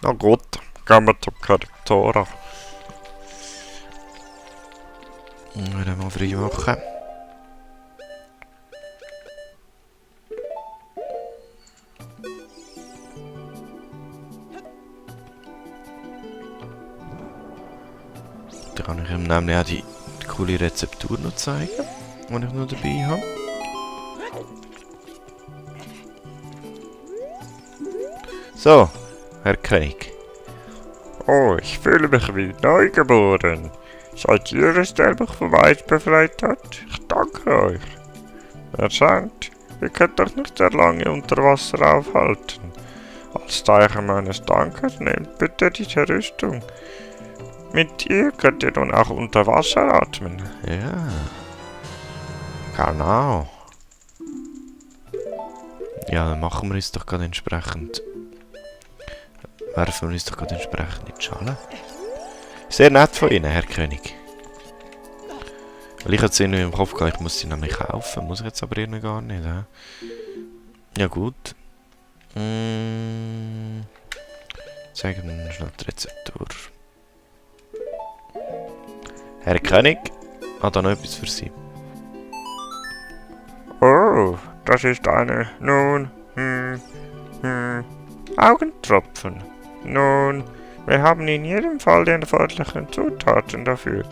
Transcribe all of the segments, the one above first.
Na gut, gehen wir zum Korrektor. Wir mal frei machen. Da kann ich ihm nämlich auch die coole Rezeptur noch zeigen, die ich noch dabei habe. So, Herr König. Oh, ich fühle mich wie neugeboren. Seit ihr es, der mich vom Eis befreit hat. Ich danke euch. Herr Sand, ihr könnt doch nicht sehr lange unter Wasser aufhalten. Als Zeichen meines Dankes nehmt bitte diese Rüstung. Mit ihr könnt ihr nun auch unter Wasser atmen. Ja. Genau. Ja, dann machen wir uns doch gerade entsprechend. Werfen wir uns doch gerade entsprechend in die Schale. Sehr nett von Ihnen, Herr König. Weil ich hatte sie noch im Kopf gehabt, ich muss sie nämlich kaufen. Muss ich jetzt aber irgendwie gar nicht. Ja gut. Zeigen wir schnell die Rezeptur. Herr König, hat da noch etwas für Sie? Oh, das ist eine, Augentropfen. Nun, wir haben in jedem Fall die erforderlichen Zutaten dafür.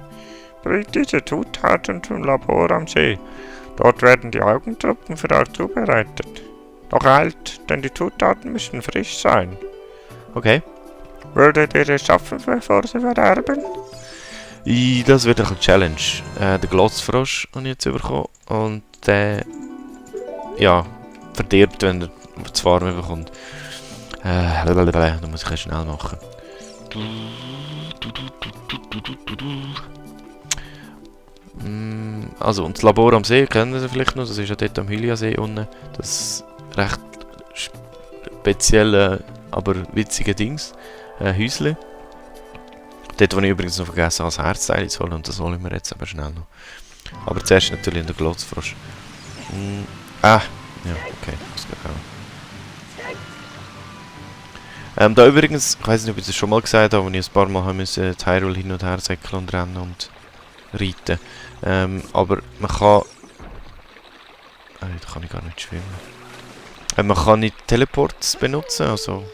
Bringt diese Zutaten zum Labor am See. Dort werden die Augentropfen für euch zubereitet. Doch eilt, denn die Zutaten müssen frisch sein. Okay. Würdet ihr es schaffen, bevor sie verderben? Das wird eine Challenge. Der Glotzfrosch habe ich jetzt bekommen. Und der, ja, verdirbt, wenn er zu warm bekommt. Da muss ich schnell machen. Also, und das Labor am See kennen Sie vielleicht noch. Das ist ja dort am Hylia-See unten. Das recht spezielle, aber witzige Dings. Häusle. Dort, wo ich übrigens noch vergessen habe, als Herzteil zu holen. Und das holen wir jetzt aber schnell noch. Aber zuerst natürlich in der Glotzfrosch. Ja, okay. Das geht auch. Da übrigens, ich weiß nicht, ob ich das schon mal gesagt habe, aber ich ein paar Mal musste Hyrule hin und her säckeln und rennen und reiten. Aber man kann... da kann ich gar nicht schwimmen. Man kann nicht Teleports benutzen, also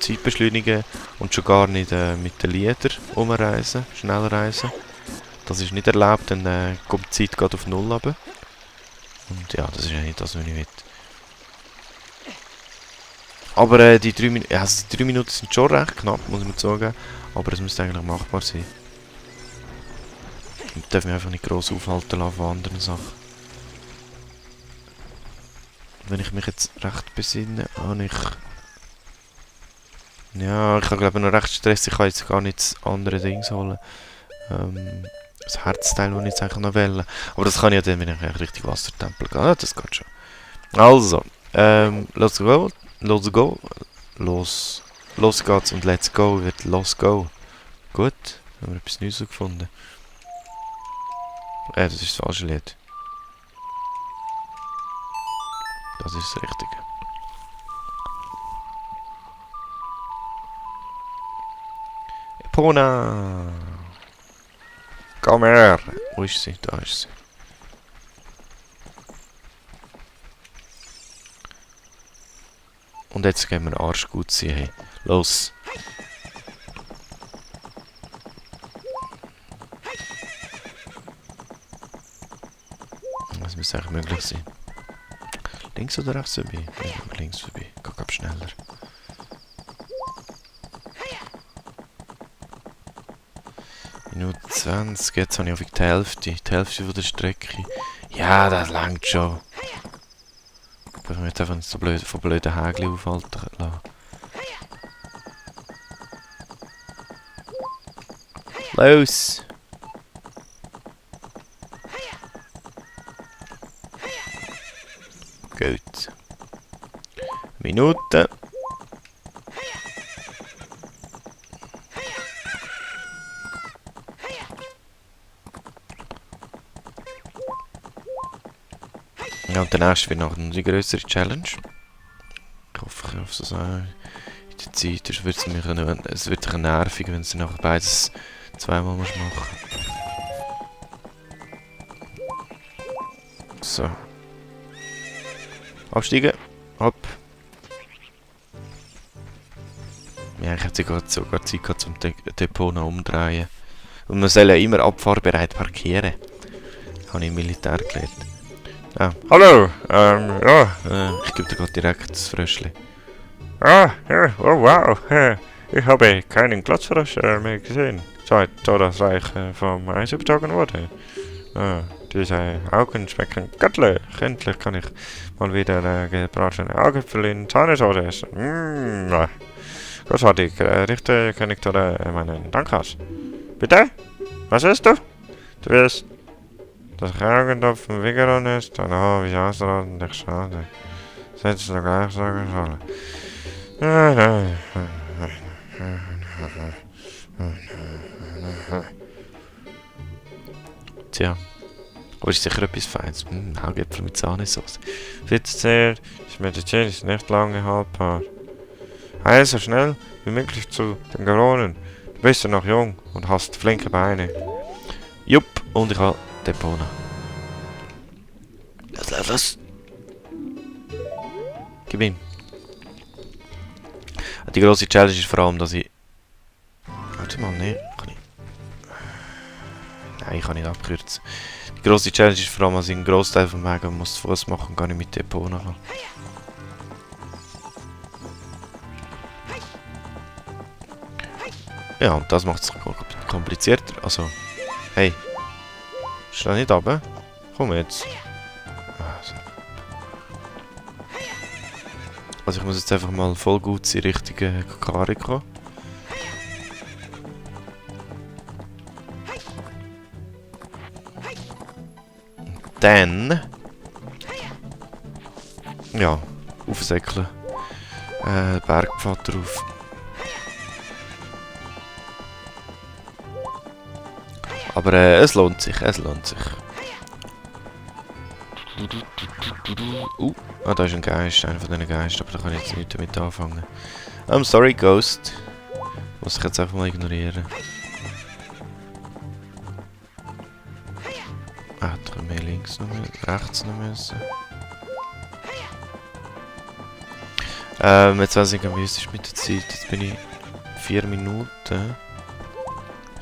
Zeit beschleunigen und schon gar nicht mit den Liedern umreisen, schnell reisen. Das ist nicht erlaubt, dann kommt die Zeit gerade auf Null runter. Und ja, das ist ja nicht das, was ich will. Aber die 3 Minuten, also die 3 Minuten sind schon recht knapp, muss man sagen. Aber es müsste eigentlich machbar sein. Ich darf mich einfach nicht gross aufhalten lassen von anderen Sachen. Wenn ich mich jetzt recht besinne, habe ich... Ja, ich habe glaube ich noch recht Stress, ich kann jetzt gar nicht das andere Dings holen. Das Herzteil, das ich jetzt eigentlich noch wählen. Aber das kann ich ja dann, wenn ich Richtung Wassertempel gehe. Ah, das geht schon. Also, let's go. Los geht's und let's go wird los go. Gut, haben wir etwas Neues gefunden. Das ist das falsche Lied. Das ist das Richtige. Epona! Komm her! Wo ist sie? Da ist sie. Und jetzt gehen wir Arsch gut ziehen. Hey. Los! Das müsste eigentlich möglich sein. Links oder rechts vorbei? Ja, links vorbei. Geht schneller. Minute 20. Jetzt habe ich auf die Hälfte. Die Hälfte von der Strecke. Ja, das langt schon. Ich will mich jetzt einfach nicht so blöd, von blöden Hägeln aufhalten lassen. Los! Gut. Minute. Ja, und der nächste wird noch eine größere Challenge. Ich hoffe, dass in mit der Zeit. Es wird nervig, wenn du nachher beides zweimal machen musst. So. Absteigen. Hopp. Ja, ich hätte sogar Zeit gehabt, zum Depot noch umdrehen. Und man soll ja immer abfahrbereit parkieren. Habe ich im Militär gelernt. Ah, Hallo, ja. ich gebe dir gerade direkt das Fröschli. Ah, ja, oh wow. Ich habe keinen Glatzfrosch mehr gesehen, seit das Reich vom Eis übertragen wurde. Diese Augen schmecken göttlich. Endlich kann ich mal wieder gebratene Augäpfel in Sahnesoße essen. Großartig, richte König Tore meinen Dank aus. Bitte? Was isst du? Du wirst das Augendopf vom Vigeron ist, dann habe ich außerordentlich schade. Setz du gleich sagen sollen. Tja. Aber ist sicher etwas Feines. Augäpfel mit Sahnesoße. Bitte sehr, ich meditiere ist nicht lange haltbar. Eile so schnell wie möglich zu den Geronen. Du bist ja noch jung und hast flinke Beine. Jupp, und ich habe Depona. Los. Gib ihm. Die grosse Challenge ist vor allem, dass ich... Warte mal, ne? Nein, ich kann nicht abkürzen. Die grosse Challenge ist vor allem, dass ich einen Grossteil vom Weg muss zu Fuß machen und gar nicht mit Depot nachher. Ja, und das macht es komplizierter. Also, hey. Steh nicht runter. Komm jetzt. Also ich muss jetzt einfach mal voll gut in Richtung Kakari kommen. Dann... Ja, aufsäckeln. Bergpfad drauf. Aber es lohnt sich, da ist ein Geist, einer von diesen Geistern, aber da kann ich jetzt nicht damit anfangen. I'm sorry, Ghost. Muss ich jetzt einfach mal ignorieren. Da können wir links noch rechts noch müssen. Jetzt weiß ich nicht, wie es ist mit der Zeit. Jetzt bin ich 4 Minuten.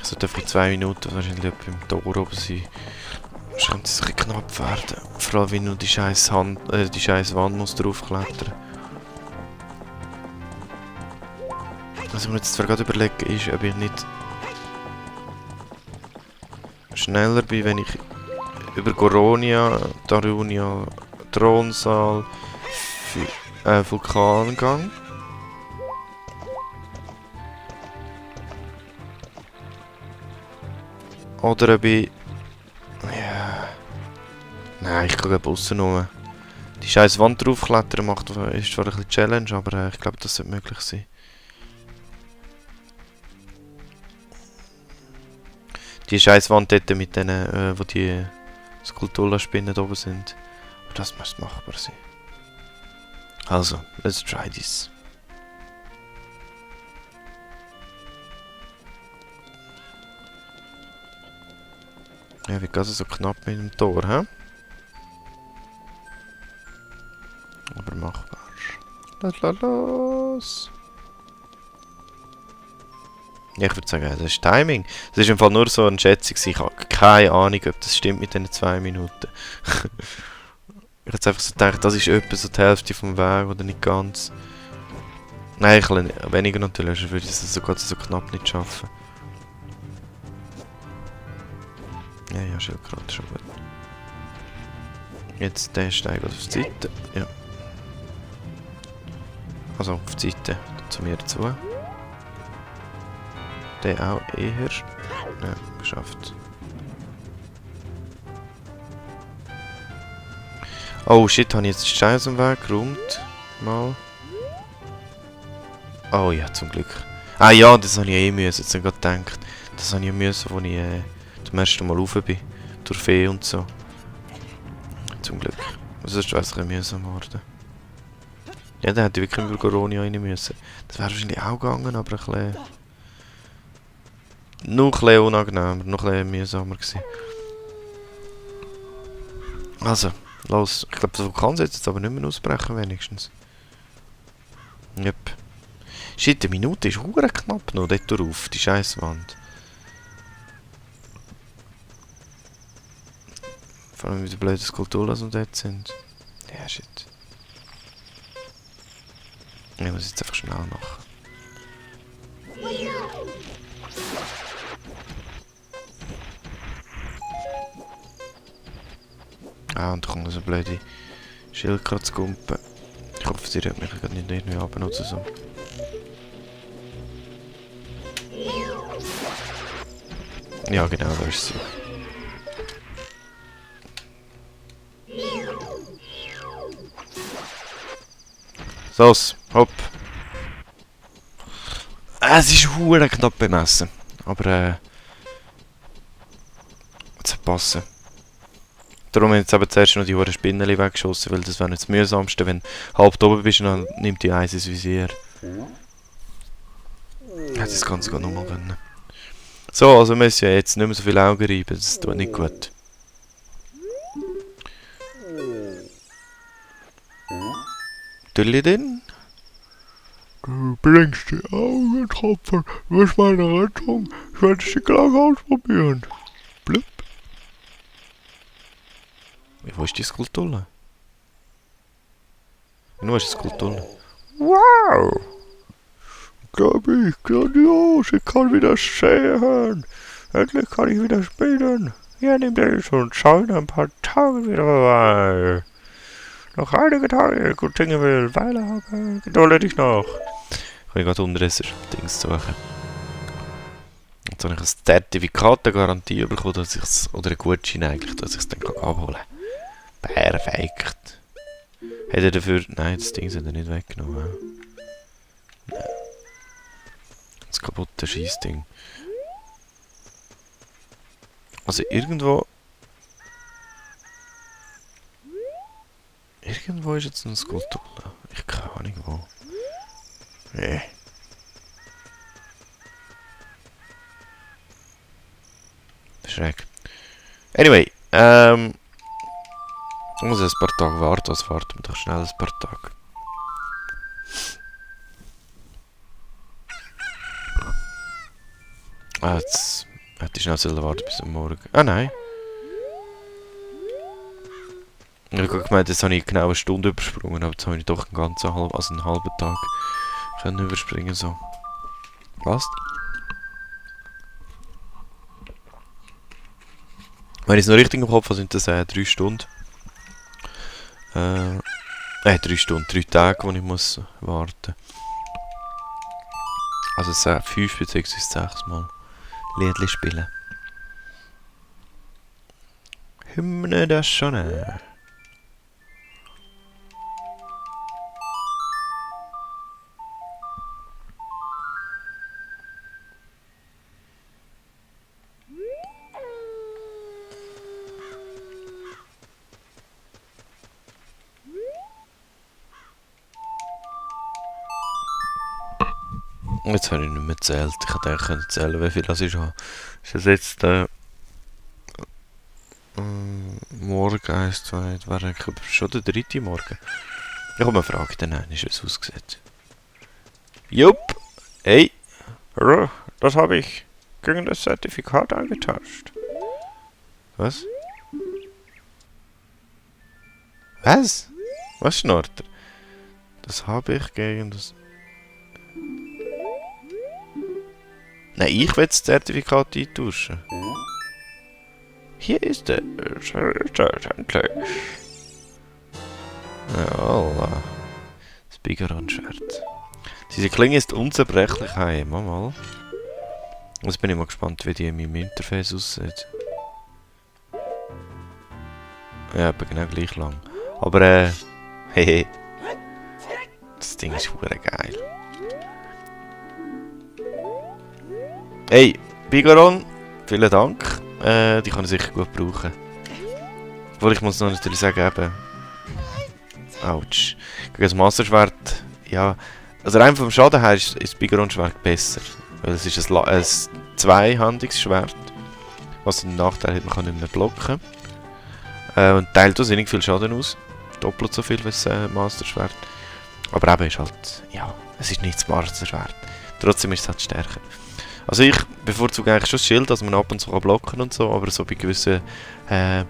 Ich sollte für 2 Minuten wahrscheinlich beim Tor oben sein. Sonst könnte es ein bisschen knapp werden. Vor allem, wenn nur die scheiß Wand muss draufklettern. Was ich mir jetzt zwar gerade überlege, ist, ob ich nicht schneller bin, wenn ich über Goronia, Darunia, Thronsaal, Vulkan gehe. Oder ob ich... Ja... Nein, ich gehe aussen rum. Die scheiß Wand draufklettern ist zwar ein bisschen Challenge, aber ich glaube, das sollte möglich sein. Die scheiß Wand dort mit denen, wo die Skulpturspinnen oben sind. Aber das muss machbar sein. Also, let's try this. Ja, wie geht es so knapp mit dem Tor, hä? Aber machbar. Los. Ja, ich würde sagen, das ist Timing. Das ist im Fall nur so eine Schätzung. Ich habe keine Ahnung, ob das stimmt mit diesen 2 Minuten. Ich hätte einfach so gedacht, das ist etwa so die Hälfte vom Weg oder nicht ganz. Nein, weniger natürlich, sonst würde ich es sogar so knapp nicht schaffen. Ja, Schildkröte, schon gut. Jetzt der Steig auf die Seite. Ja. Also auf die Seite, zu mir dazu. Der auch eher. Ja, geschafft. Oh shit, habe ich jetzt die Steine aus dem Weg geräumt? Mal. Oh ja, zum Glück. Ah ja, das habe ich eh müssen, jetzt habe ich gerade gedacht. Das habe ich müssen, als ich zum ersten Mal rauf bin. Durch Fee und so. Zum Glück. Sonst wäre es ein bisschen mühsam geworden. Ja, dann hätte ich wirklich über Corona rein müssen. Das wäre wahrscheinlich auch gegangen, aber ein bisschen... Noch ein bisschen unangenehmer, noch ein bisschen mühsamer gewesen. Also, los. Ich glaube, der Vulkan sollte jetzt aber nicht mehr ausbrechen, wenigstens. Yep. Shit, eine Minute ist verdammt knapp noch, dort drauf, die Scheisswand. Vor allem, wie die blöden Skulpturen, die dort sind. Ja, shit. Ich muss jetzt einfach schnell machen. Ah, und da kommt noch so eine blöde Schildkratzgumpe. Ich hoffe, sie rührt mich gerade nicht irgendwie ab oder so. Ja, genau, da ist sie. So, hopp. Es ist verdammt knapp bemessen. Aber jetzt passen. Darum habe ich jetzt eben zuerst noch die hohen Spinneli weggeschossen, weil das wäre nicht das mühsamste, wenn du halb oben bist und dann nimmt die eins ins Visier. Ja, das kann es gar nochmal können. So, also wir müssen ja jetzt nicht mehr so viele Augen reiben, das tut nicht gut. Tülli denn? Du blinkst die Augentropfen. Du bist meine Rettung. Ich werde es gleich ausprobieren. Blub. Wo ist die Skulptur? Wo ist die Skulptur? Wow! Glaube ich, grandios. Ich kann wieder sehen. Endlich kann ich wieder spielen. Ja, nimm das und schau in ein paar Tagen wieder vorbei. Noch einige Tage, gut Dinge will, Weile habe, gedulde dich noch. Ich kann gerade unter das Dings suchen. Jetzt habe ich ein Zertifikat, eine Garantie bekommen, dass ich's, oder einen Gutschein eigentlich, dass ich es dann abholen kann. Perfekt. Hat er dafür... Nein, das Ding hat er nicht weggenommen. Nein. Das kaputte Scheissding. Also irgendwo... Irgendwo ist jetzt eine Skulptur. Ich keine Ahnung wo. Nee. Schräg. Anyway, ich muss ein paar Tage warten, also warten wir doch schnell ein paar Tage. Ah, jetzt hätte ich schnell warten bis am Morgen. Ah nein. Ich habe gemeint, jetzt habe ich genau eine Stunde übersprungen, aber jetzt habe ich doch einen ganzen einen halben Tag können überspringen so. Passt. Wenn ich es noch richtig im Kopf habe, sind das 3 Stunden. 3 Stunden, 3 Tage, wo ich muss warten. Also 5 bzw. 6 Mal Liedli spielen. Hymne der Sonne. Jetzt habe ich nicht mehr gezählt. Ich hätte eigentlich zählen, wie viel das ist. Ist das jetzt morgen 1, 2, das wäre eigentlich schon der 3. Morgen. Ich habe eine Frage dann, wie es aussieht. Jupp! Hey! Hallo, das habe ich gegen das Zertifikat eingetauscht. Was? Was? Was schnurrt er? Das habe ich gegen das... Nein, ich will das Zertifikat eintauschen. Hier ist er. Selbstverständlich. Ja, Allah. Das Bigeron-Schwert. Diese Klinge ist unzerbrechlich heim. Mal. Jetzt bin ich mal gespannt, wie die in meinem Interface aussieht. Ja, aber genau gleich lang. Aber hehe. Das Ding ist verdammt geil. Hey, Bigeron, vielen Dank. Die kann ich sicher gut brauchen. Obwohl, ich muss noch natürlich sagen, eben... Autsch. Gegen das Masterschwert, ja. Also rein vom Schaden her ist das Bigeron-Schwert besser. Weil es ist ein zweihandiges Schwert. Was den Nachteil hat, man kann nicht mehr blocken. Und teilt wahnsinnig viel Schaden aus. Doppelt so viel wie das Masterschwert. Aber eben ist halt, ja, es ist nicht das Masterschwert. Trotzdem ist es halt stärker. Also ich bevorzuge eigentlich schon das Schild, dass man ab und zu blocken kann und so, aber so bei gewissen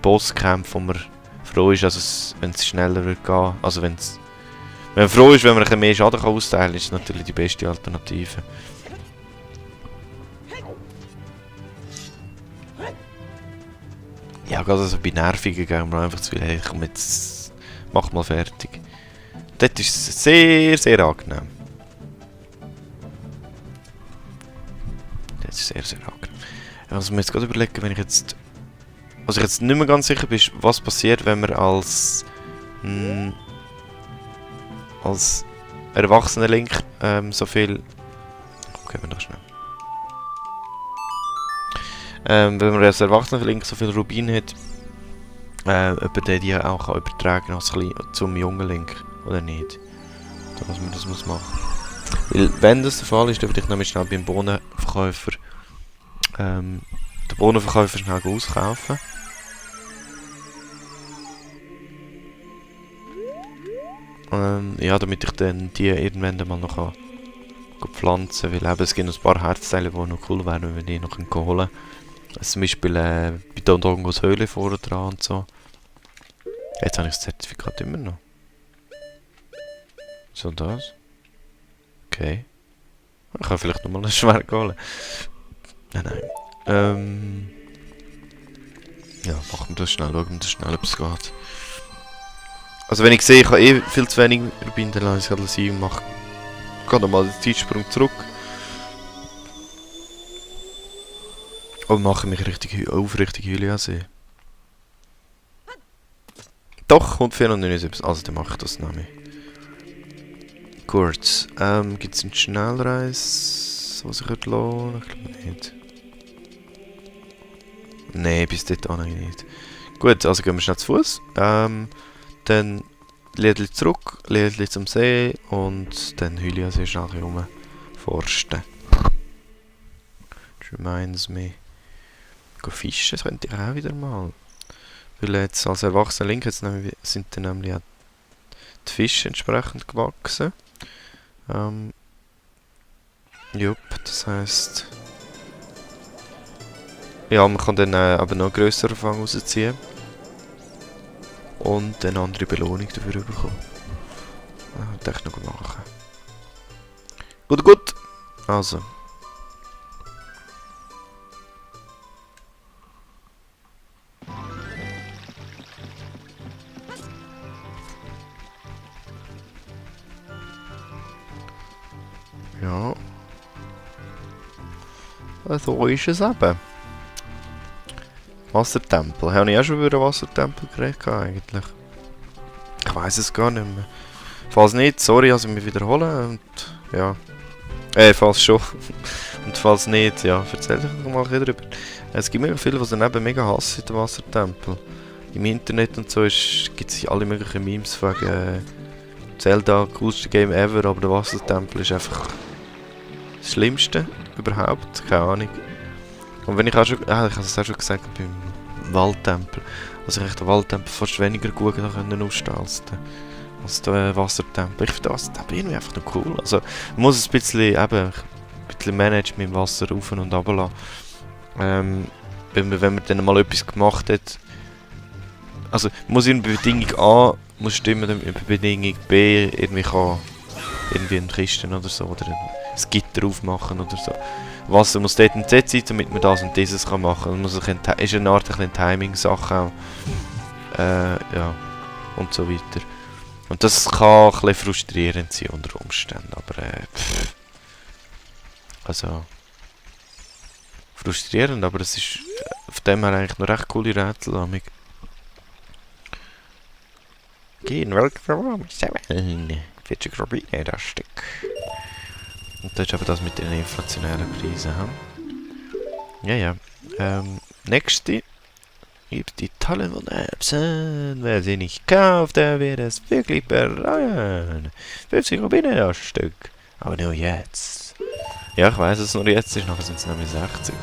Bosskämpfen, wo man froh ist, also wenn es schneller wird gehen, also wenn man froh ist, wenn man ein bisschen mehr Schaden kann austeilen kann, ist es natürlich die beste Alternative. Ja, gerade also bei nervigen gehen wir einfach zu viel, hey, komm jetzt, mach mal fertig. Dort ist es sehr, sehr angenehm. Das ist sehr, sehr angenehm. Also mir jetzt gerade überlegen, wenn ich jetzt... Was ich jetzt nicht mehr ganz sicher bin, was passiert, wenn man als erwachsener Link so viel... Okay, wir noch schnell. Wenn man als erwachsener Link so viel Rubin hat, ob der die auch übertragen als zum jungen Link oder nicht. Dass man das muss machen. Weil wenn das der Fall ist, dann würde ich nämlich schnell beim Bohnenverkäufer den Bohnenverkäufer schnell auskaufen. Ja, damit ich dann die irgendwann mal noch pflanzen kann. Weil eben, es gibt noch ein paar Herzteile, die noch cool wären, wenn wir die noch holen können. Zum Beispiel bei Dondongos Höhle vorne dran und so. Jetzt habe ich das Zertifikat immer noch. So das. Okay. Ich kann vielleicht nochmal ein Schwert holen. Nein. Ja, machen wir das schnell, schauen wir das schnell, ob es geht. Also wenn ich sehe, ich habe eh viel zu wenig Rubin, dann lasse ich es halt sein und mache nochmal den Zeitsprung zurück. Und mache mich richtig aufrichtig Hyliasee. Doch, kommt 479, also dann mache ich das nämlich. Gut, gibt es einen Schnellreis, was ich lohnen? Ich glaube nicht. Nein, bis dort auch noch nicht. Gut, also gehen wir schnell zu Fuß. Dann Liedli zurück, Liedli zum See und dann Hyliasee schnell rumforsten. Das reminds me. Go fischen, das könnte ich auch wieder mal. Weil jetzt als erwachsener Link sind dann nämlich auch die Fische entsprechend gewachsen. Jupp, das heisst... Ja, man kann dann aber noch grösseren Fang rausziehen. Und eine andere Belohnung dafür bekommen. Das ich noch machen. Gut. Also. Ja. So ist es eben. Wassertempel. Habe ich auch schon über einen Wassertempel geredet eigentlich? Ich weiß es gar nicht mehr. Falls nicht, sorry, also mich wiederholen und ja. Falls schon. Und falls nicht, ja, erzähl ich mal darüber. Es gibt mega viele, die daneben mega hassen, den Wassertempel. Im Internet und so gibt es alle möglichen Memes wegen Zelda, coolste Game ever, aber der Wassertempel ist einfach das Schlimmste überhaupt, keine Ahnung. Und wenn ich auch schon, ich habe es auch schon gesagt beim Waldtempel, also ich den Waldtempel fast weniger gut ausstellen als der Wassertempel. Ich finde den Wassertempel irgendwie einfach noch cool. Also man muss ein bisschen managen mit dem Wasser rauf und runter lassen. Wenn man dann mal etwas gemacht hat, also muss in Bedingung A muss stimmen, in Bedingung B irgendwie eine Kiste oder so, oder ein Gitter aufmachen oder so. Wasser muss dort entsetzt sein, damit man das und dieses machen kann. Es ist eine Art Timing-Sache auch. Ja, und so weiter. Und das kann ein bisschen frustrierend sein unter Umständen, aber also frustrierend, aber es ist auf dem her eigentlich noch recht coole Rätsel damit. Gehen, welche 40 Rubine, das Stück. Und das ist aber das mit den inflationären Preisen. Ja. Nächste Gibt die tollen Wunderbsen. Wer sie nicht kauft, der wird es wirklich bereuen. 50 Rubine das Stück. Aber nur jetzt. Ja, ich weiß es nur jetzt ist, nachher sind es nämlich 60.